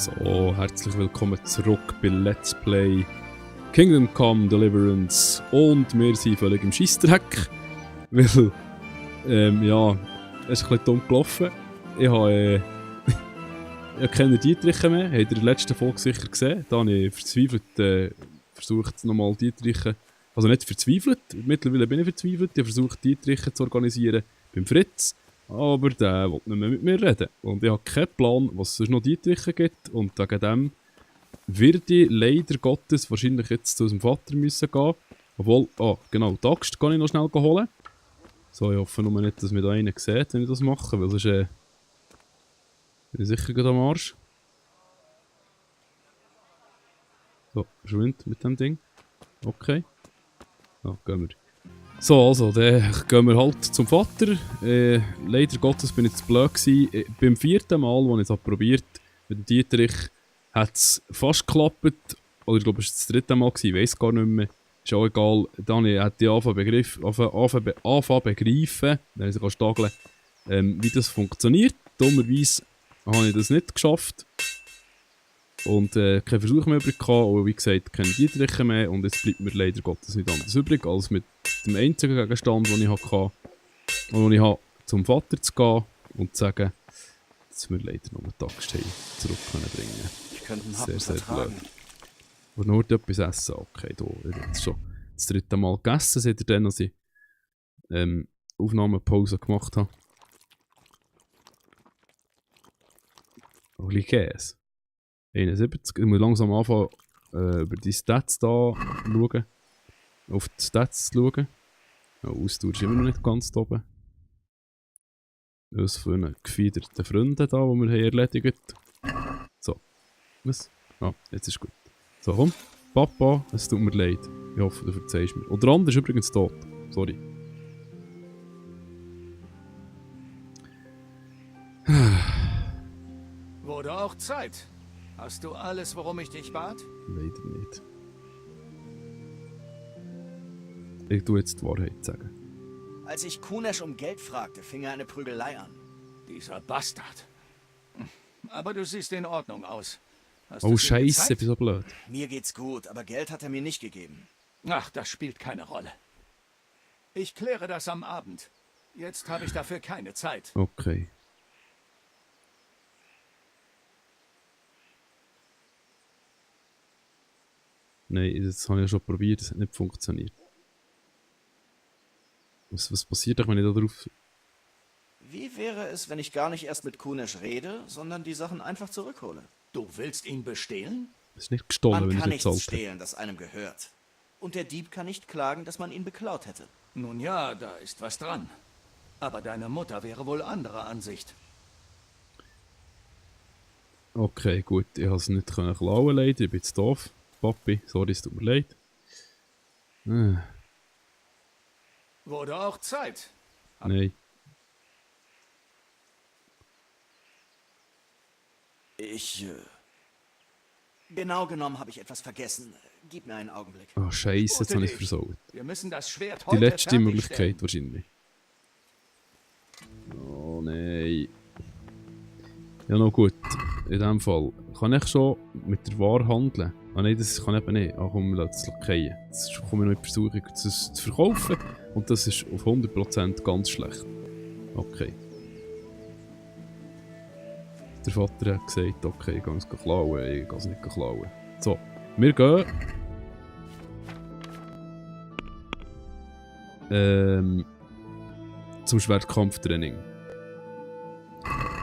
So, herzlich willkommen zurück bei Let's Play Kingdom Come Deliverance und wir sind völlig im Scheissdreck, weil, ja, es ist ein bisschen dumm gelaufen. Ich habe keine Dietriche mehr, habt ihr in der letzten Folge sicher gesehen. Da habe ich verzweifelt versucht, nochmal Dietriche, also nicht verzweifelt, mittlerweile bin ich verzweifelt, ich habe versucht Dietriche zu organisieren beim Fritz. Aber der will nicht mehr mit mir reden. Und ich habe keinen Plan, was es sonst noch Dietriche gibt. Und wegen dem werde ich leider Gottes wahrscheinlich jetzt zu unserem Vater müssen gehen. Obwohl, genau, die Axt kann ich noch schnell holen. So, ich hoffe nur nicht, dass mir da einer sieht, wenn ich das mache, weil sonst bin ich sicher gerade am Arsch. So, verschwindet mit dem Ding. Okay. Ja, gehen wir. So, also, dann gehen wir halt zum Vater. Leider Gottes bin ich zu blöd gewesen. Beim vierten Mal, als ich es probiert habe, mit dem Dietrich, hat es fast geklappt. Oder ich glaube, es war das dritte Mal, ich weiß gar nicht mehr. Ist auch egal. Dann hätte ich angefangen begreifen, wenn ich es stageln kann, wie das funktioniert. Dummerweise habe ich das nicht geschafft. Und keinen Versuch mehr übrig gehabt, und wie gesagt, keine Dietriche mehr. Und jetzt bleibt mir leider Gottes nicht anders übrig, als mit dem einzigen Gegenstand, den ich hatte, und ich habe zum Vater zu gehen und zu sagen, dass wir leider nur die Axt zurück können bringen. Ich könnte einen Sehr, Happen sehr vertragen. blöd. Aber nur etwas essen. Okay, da ich habe jetzt schon das dritte Mal gegessen, seitdem, als ich Aufnahmepause gemacht habe. Ein bisschen Käse. 71. Ich muss langsam anfangen, über die Stats da schauen. Auf die Stats zu schauen. Ja, Ausdauer ist immer noch nicht ganz da oben. Was für eine gefiederte Freunde da, die wir haben erledigt. So. Was? Ah, jetzt ist gut. So, komm. Papa, es tut mir leid. Ich hoffe, du verzeihst mir. Und der andere ist übrigens tot. Sorry. Wurde auch Zeit. Hast du alles, worum ich dich bat? Leider nicht. Ich tue jetzt die Wahrheit sagen. Als ich Kunesh um Geld fragte, fing er eine Prügelei an. Dieser Bastard. Aber du siehst in Ordnung aus. Hast Oh du ihm Scheiße, gezeigt? bin so blöd. Mir geht's gut, aber Geld hat er mir nicht gegeben. Ach, das spielt keine Rolle. Ich kläre das am Abend. Jetzt habe ich dafür keine Zeit. Okay. Nein, das habe ich ja schon probiert, das hat nicht funktioniert. Was passiert doch, wenn ich da drauf... Wie wäre es, wenn ich gar nicht erst mit Kunesh rede, sondern die Sachen einfach zurückhole? Du willst ihn bestehlen? Das ist nicht gestohlen, Man wenn ich kann nicht nichts zahlt habe. stehlen, das einem gehört. Und der Dieb kann nicht klagen, dass man ihn beklaut hätte. Nun ja, da ist was dran. Aber deine Mutter wäre wohl anderer Ansicht. Okay, gut, ich habe es nicht können klauen, leider, ich bin zu doof. Papi, sorry, es tut mir leid. Wurde auch Zeit. Nein. Genau genommen habe ich etwas vergessen. Gib mir einen Augenblick. Oh Scheiße, jetzt Spute habe ich dich. versaut. Wir müssen das Schwert Die heute letzte fertigstellen. Möglichkeit wahrscheinlich. Oh nein. Ja, noch gut. In dem Fall. Kann ich schon mit der Ware handeln? Ah nein, das kann ich eben nicht. Ah komm, lass es fallen. Jetzt komme ich noch in die Versuchung, das zu verkaufen. Und das ist auf 100% ganz schlecht. Okay. Der Vater hat gesagt, okay, ich gehe es klauen. Ich gehe es nicht klauen. So, wir gehen... zum Schwertkampftraining.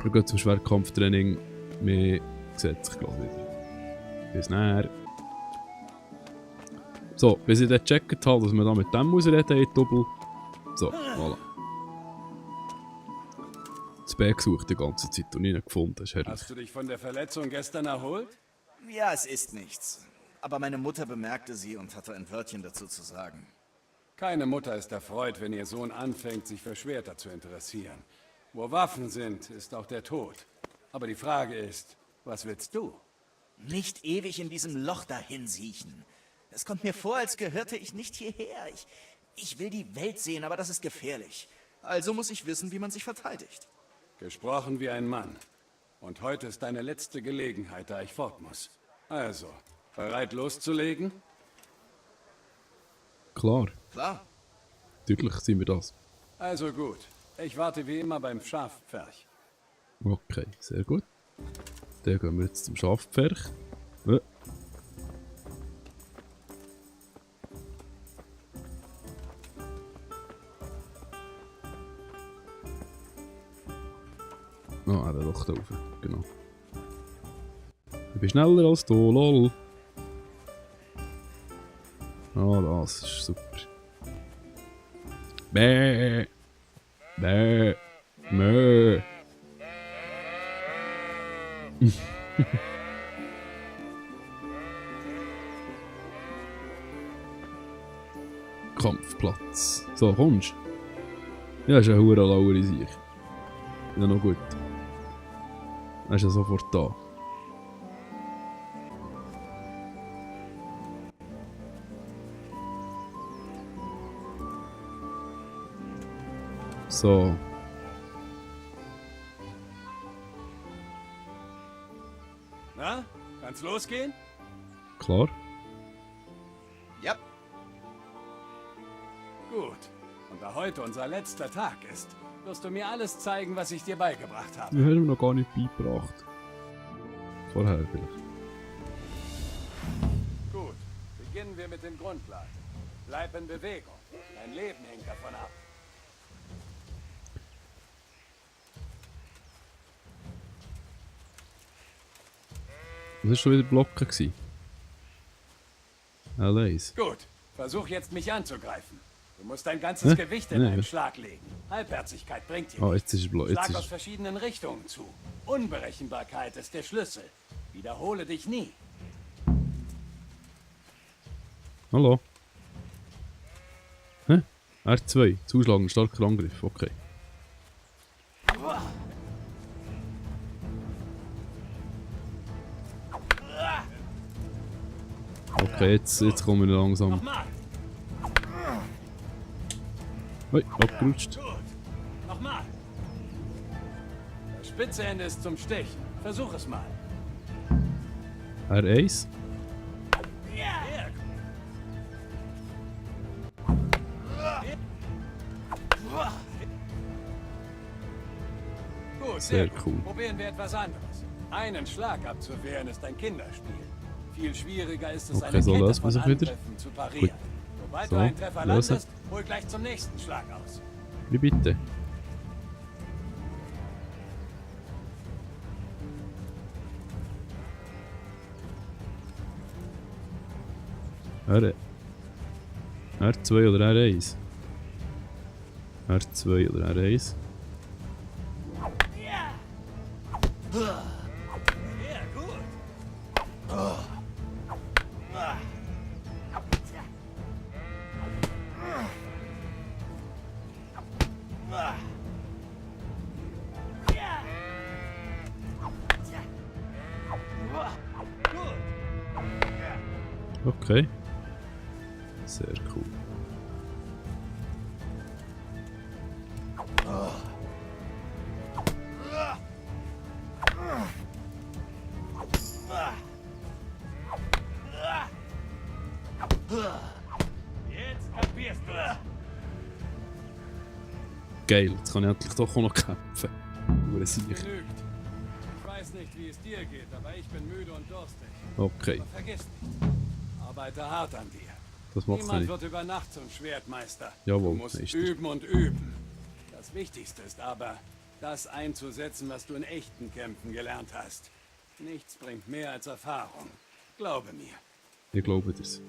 Wir gehen zum Schwertkampftraining. Wir sehen sich gleich wieder. Bis näher. So, bis ich dann gecheckt habe, dass wir da mit dem muss reden, in Doppel. So, voilà. Das Bär gesucht die ganze Zeit und nicht gefunden. Das ist herrlich. Hast du dich von der Verletzung gestern erholt? Ja, es ist nichts. Aber meine Mutter bemerkte sie und hatte ein Wörtchen dazu zu sagen. Keine Mutter ist erfreut, wenn ihr Sohn anfängt, sich für Schwerter zu interessieren. Wo Waffen sind, ist auch der Tod. Aber die Frage ist, was willst du? Nicht ewig in diesem Loch dahin siechen. Es kommt mir vor, als gehörte ich nicht hierher. Ich will die Welt sehen, aber das ist gefährlich. Also muss ich wissen, wie man sich verteidigt. Gesprochen wie ein Mann. Und heute ist deine letzte Gelegenheit, da ich fort muss. Also, bereit loszulegen? Klar, Klar. natürlich sind wir das. Also gut. Ich warte wie immer beim Schafpferch. Okay, sehr gut. Dann gehen wir jetzt zum Schafpferch. Äh. Ah, er doch da rauf. Genau. Ich bin schneller als du, lol. Ah, das ist super. Bäh. Bäh. Mö. Kampfplatz. So, kommst du? Ja, ist ein hure lauer in sich. Ja, noch gut. Er ist ja sofort da. So. Na, kann's losgehen? Klar. Ja. Gut. Und da heute unser letzter Tag ist, wirst du mir alles zeigen, was ich dir beigebracht habe. Wir haben ihm noch gar nicht beigebracht. Vorher vielleicht. Gut. Beginnen wir mit den Grundlagen. Bleib in Bewegung. Dein Leben hängt davon ab. Das war schon wieder Blocken gewesen. L1. Gut. Versuch jetzt, mich anzugreifen. Du musst dein ganzes Gewicht in Nee. einen Schlag legen. Halbherzigkeit bringt dir Ah, nichts. jetzt ist es blau. Jetzt Schlag ist aus verschiedenen Richtungen zu. Unberechenbarkeit ist der Schlüssel. Wiederhole dich nie. Hallo? Hä? R2. Zuschlagen, starker Angriff. Okay. Okay, jetzt kommen wir langsam. Nochmal. Ui, abgerutscht. Gut. Nochmal. Das spitze Ende ist zum Stechen. Versuch es mal. R1. Ja. Gut, Sehr gut. cool. Probieren wir etwas anderes. Einen Schlag abzuwehren ist ein Kinderspiel. Viel schwieriger ist es, Okay, eine so Kette löst man von sich wieder. Angriffen zu parieren. Gut. Sobald So, du einen Treffer lösen. landest, hol gleich zum nächsten Schlag aus. Wie bitte? R2 oder R1? R2 oder R1? Sehr gut. Gut. Okay. Sehr cool. Jetzt kapierst du es. Geil, jetzt kann ich endlich doch auch noch kämpfen. Hure sicher. Genügt. Ich weiß nicht, wie es dir geht, aber ich bin müde und durstig. Okay, Aber vergiss nicht, arbeite hart an dir. das macht's Niemand nicht. wird über Nacht zum Schwertmeister. Jawohl, Du musst Meister. üben und üben. Das Wichtigste ist aber, das einzusetzen, was du in echten Kämpfen gelernt hast. Nichts bringt mehr als Erfahrung. Glaube mir. Ich glaube dir's.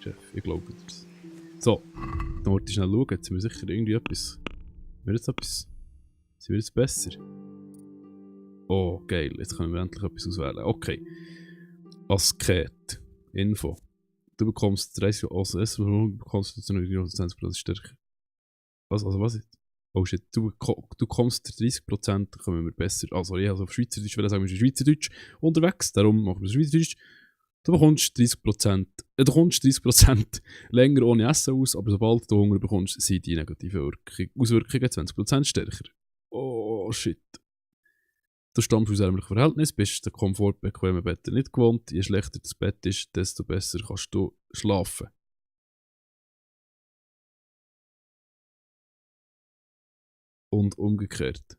Chef, ich glaube dir's. So, dann wollte ich schnell schauen. Jetzt sind wir sicher irgendwie etwas. Wird jetzt etwas. Sind wir jetzt besser? Oh, geil. Jetzt können wir endlich etwas auswählen. Okay. Asket. Info. Du bekommst 30 du bekommst jetzt noch 20% stärker. Was? Also was jetzt? Oh shit, du bekommst 30%, dann kommen wir besser. Also ich habe auf Schweizerdeutsch, weil sagen wir sind Schweizerdeutsch unterwegs, darum machen wir Schweizerdeutsch. Du bekommst 30%, du bekommst 30% länger ohne Essen aus, aber sobald du Hunger bekommst, sind die negativen Auswirkungen 20% stärker. Oh shit. Du stammst aus ärmlichen Verhältnissen, bist den Komfort bequemen Betten nicht gewohnt. Je schlechter das Bett ist, desto besser kannst du schlafen. Und umgekehrt.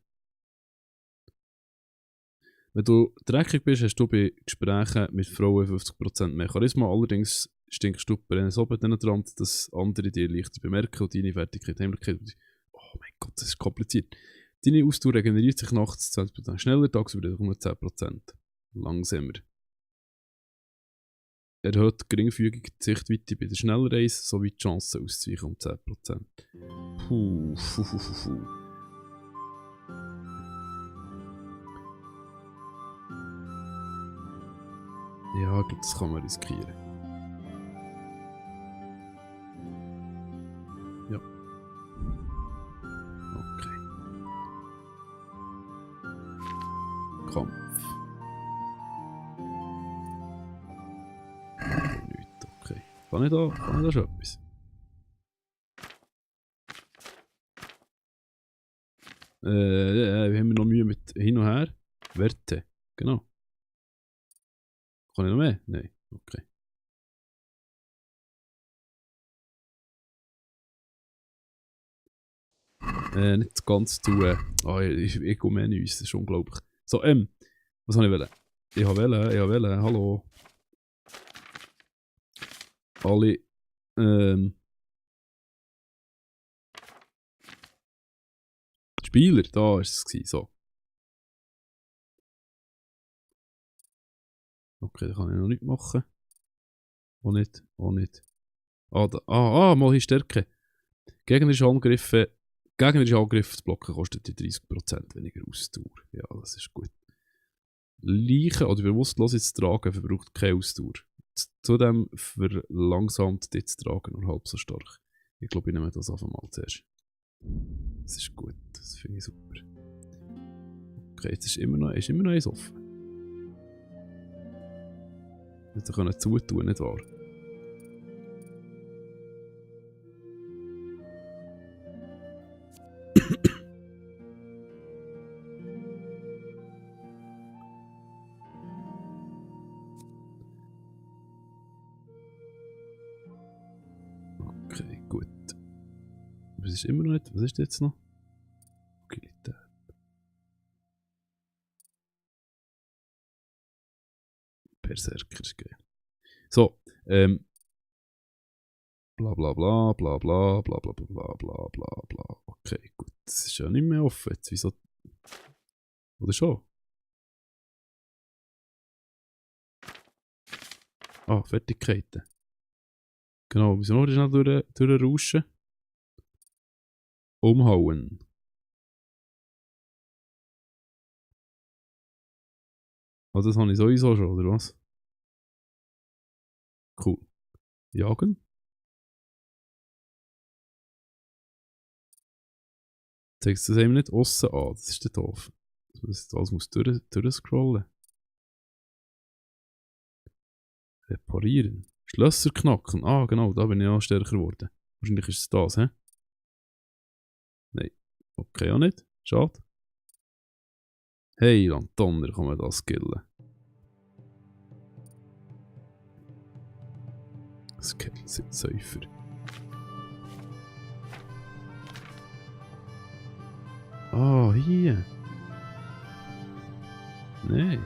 Wenn du dreckig bist, hast du bei Gesprächen mit Frauen 50% mehr Charisma. Allerdings stinkst du bei so dran, dass andere dir leichter bemerken und deine Fertigkeit, Heimlichkeit. Oh mein Gott, das ist kompliziert. Deine Ausdauer regeneriert sich nachts 20% schneller, tagsüber nur 10%. Langsamer. Erhöht geringfügig die Sichtweite bei der Schnellreise sowie die Chance auszuweichen um 10%. Puh. Ja, ich glaube, das kann man riskieren. Ja. Okay. Kampf. Nicht, okay. Kann ich da schon etwas? Wir haben noch Mühe mit hin und her. Werte. Genau. Kann ich noch mehr? Nein. Okay. Nicht ganz zu. Ich komme mehr Neues, das ist unglaublich. So, was habe ich wollen? Ich wollte, hallo. Alle, Spieler, da war es gewesen, so. Okay, da kann ich noch nicht machen. Auch nicht. Mal hier Stärke. Gegnerische Angriffe zu blocken kostet die 30% weniger Ausdauer. Ja, das ist gut. Leichen oder bewusstlos zu tragen verbraucht keine Ausdauer. Zudem verlangsamt die zu tragen nur halb so stark. Ich glaube, ich nehme das auf einmal zuerst. Das ist gut, das finde ich super. Okay, jetzt ist immer noch eins offen. Jetzt können wir zutun, nicht wahr? Okay, gut. Was ist immer noch nicht? Was ist jetzt noch? Agilität. Berserker ist geil. So, bla bla bla bla bla bla bla bla bla bla bla. Okay, gut. Das ist ja nicht mehr offen. Jetzt wieso? Oder schon? Ah, Fertigkeiten. Genau, wir müssen noch schnell durchrauschen. Umhauen. Oh, das habe ich sowieso schon, oder was? Cool. Jagen. Zeigst du das eben nicht aussen an? Das ist der doof. Das alles muss durchscrollen. Reparieren. Schlösser knacken. Ah, genau, da bin ich auch stärker geworden. Wahrscheinlich ist es das, hä? Nein. Okay, auch nicht. Schade. Hey, Donner, kann man das skillen. Skill sind Säufer. Ah, hier. Nein.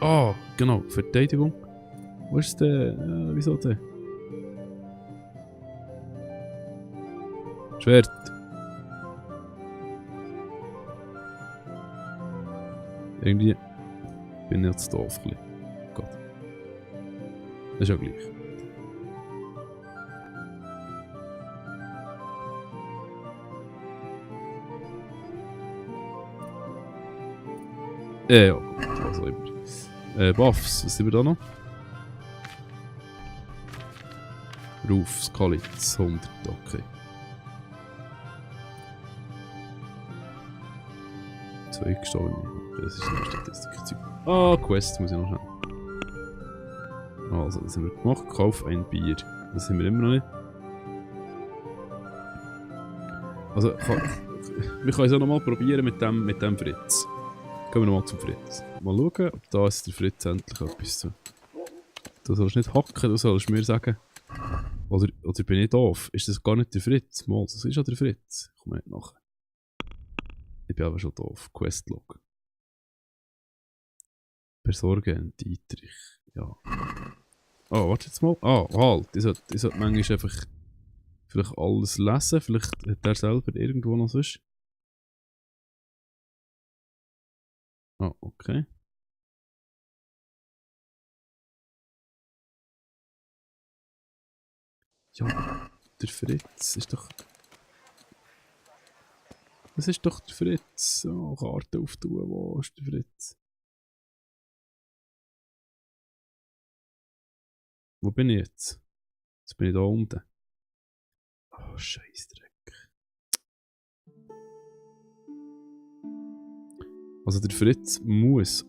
Ah, genau, Verteidigung. Wo ist der? Wieso der? Schwert. Irgendwie bin ich jetzt doof. Gott. Das ist ja gleich. Ja, was auch immer. Buffs, was sind wir da noch? Ruf, Skalitz, 100, okay. 2 gestohlene. Okay, das ist eine Statistik. Ah, Quest muss ich noch schnell. Also, das haben wir gemacht. Kauf ein Bier. Das haben wir immer noch nicht. Also, wir können es auch nochmal probieren mit dem Fritz. Gehen wir nochmal zum Fritz. Mal schauen, ob da ist der Fritz endlich etwas zu. Du sollst nicht hacken, du sollst mir sagen. Oder bin ich doof? Ist das gar nicht der Fritz? Mal, das ist ja der Fritz. Komm nicht nachher. Ich bin aber schon doof. Questlog. Besorgen, Dietrich. Ja. Oh, warte jetzt mal. Ah, halt. Ich sollte manchmal einfach vielleicht alles lesen. Vielleicht hat er selber irgendwo noch sonst. Ah, okay. Ja, der Fritz ist doch... Das ist doch der Fritz. Oh, Karte auftun. Wo ist der Fritz? Wo bin ich jetzt? Jetzt bin ich da unten. Oh, Scheissdreck. Also der Fritz muss...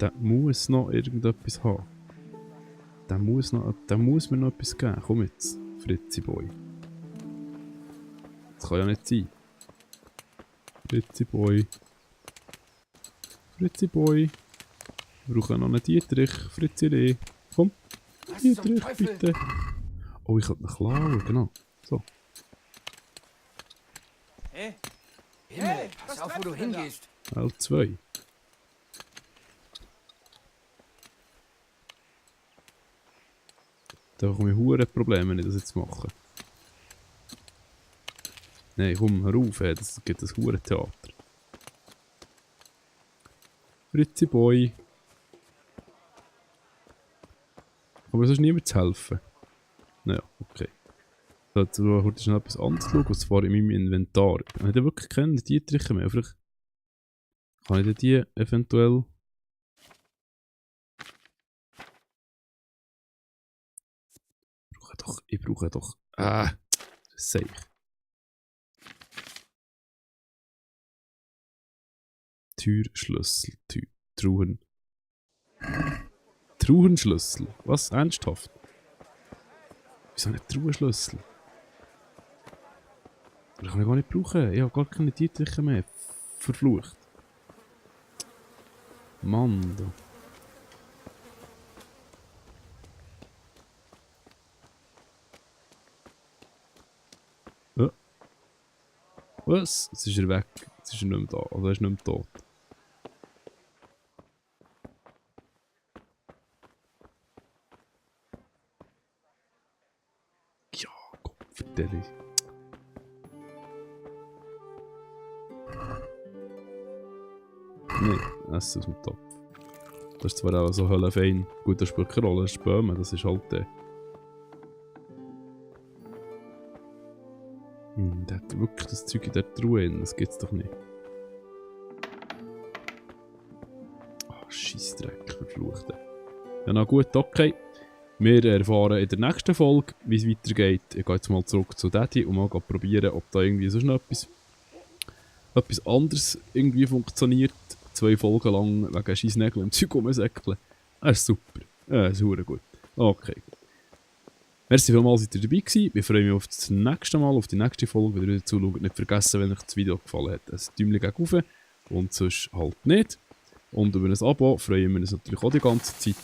Der muss noch irgendetwas haben. Der muss mir noch etwas geben. Komm jetzt, Fritzi Boy. Das kann ja nicht sein. Fritzi Boy. Fritzi Boy. Wir brauchen noch einen Dietrich. Fritzi Lee. Komm. Dietrich, bitte. Oh, ich kann ihn klauen, genau. So. Hey, Himmel, pass auf, wo du hingehst. L2. Da komme ich hure Probleme, wenn ich das jetzt mache. Nein, komm, hör auf, ey, das gibt ein hure Theater. Fritzi Boy. Kann mir sonst niemand zu helfen? Naja, okay. So, heute schnell etwas anderes schauen, was war in meinem Inventar. Habe ich da wirklich keine Dietriche mehr? Vielleicht kann ich die eventuell... Ich brauche doch... das sehe ich. Türschlüssel, Truhen. Truhenschlüssel? Was? Ernsthaft? Wieso nicht Truhenschlüssel? Das kann ich gar nicht brauchen. Ich habe gar keine Dietriche mehr. Verflucht. Mann, da. Ja. Was? Jetzt ist er weg. Jetzt ist er nicht mehr da. Oder er ist nicht mehr tot. Ja, Gott, vertelle ich. Nein, Essen aus dem Topf. Das ist zwar auch so fein. Gut, das spielt keine Rolle, das ist Böhmen, das ist halt der. Der hat wirklich das Zeug in der Truhe drin, das gibt's doch nicht. Ah, Scheissdreck, verfluchte. Ja, na gut, okay. Wir erfahren in der nächsten Folge, wie es weitergeht. Ich gehe jetzt mal zurück zu Daddy und mal probieren, ob da irgendwie sonst noch etwas anderes irgendwie funktioniert. 2 Folgen lang wegen Scheissnägel im Zeug rumsäckeln. Das ist super. Das ist verdammt gut. Okay. Merci vielmals, dass ihr dabei gewesen. Wir freuen mich auf das nächste Mal, auf die nächste Folge. Wenn ihr dazu schaut, nicht vergessen, wenn euch das Video gefallen hat, ein Däumchen gegen rauf und sonst halt nicht. Und über ein Abo freuen wir uns natürlich auch die ganze Zeit.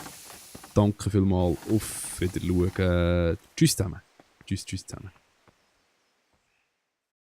Danke vielmals, auf Wiedersehen. Tschüss zusammen. Tschüss zusammen.